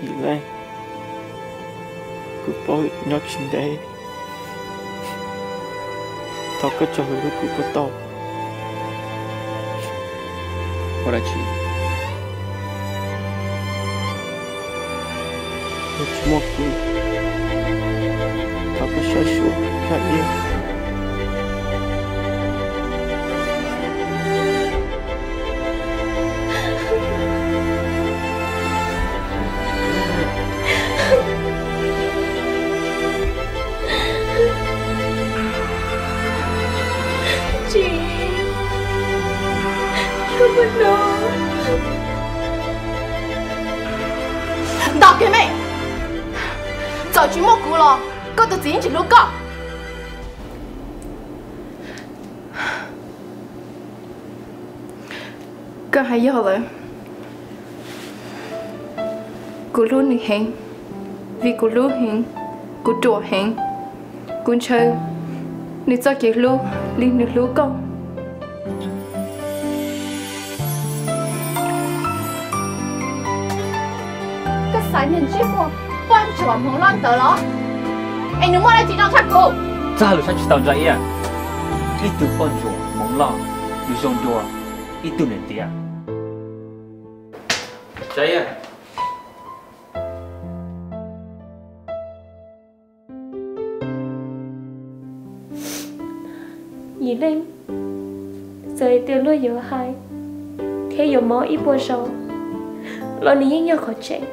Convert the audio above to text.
Tsis leej, kuv paub nyob tsis ntev, thov koj tso lus rau kuv puas tau? Ua dab tsi? Yog tsis muaj kuv, thov koj saib xyuas Kab Iab. Tsis, koj puas hlub? Nto kiag me, txawm tsis muaj kuv los koj tus txiv yeej tsis hlub koj. Koj hais yog lawm. Kuv hlub nws heev, vim kuv hlub heev, kuv ruam heev. Kuv ntshaw nws txoj kev hlub li nws hlub koj. Koj xav niag ntsej muag poj ntsuam hmoov loj ntawd los? Es nws muaj dab tsi zoo tshaj kuv? Txaj lus saib tsis taus Ntsa Iab. Ib tug poj ntsuam hmoov loj yuav zoo dua ib tug niam tiag. Ntsa Iab. Yim Leej, txawm hais tias luag yuav hais thiab yuav mob ib puas zaus los nws yeej yog qhov tseeb.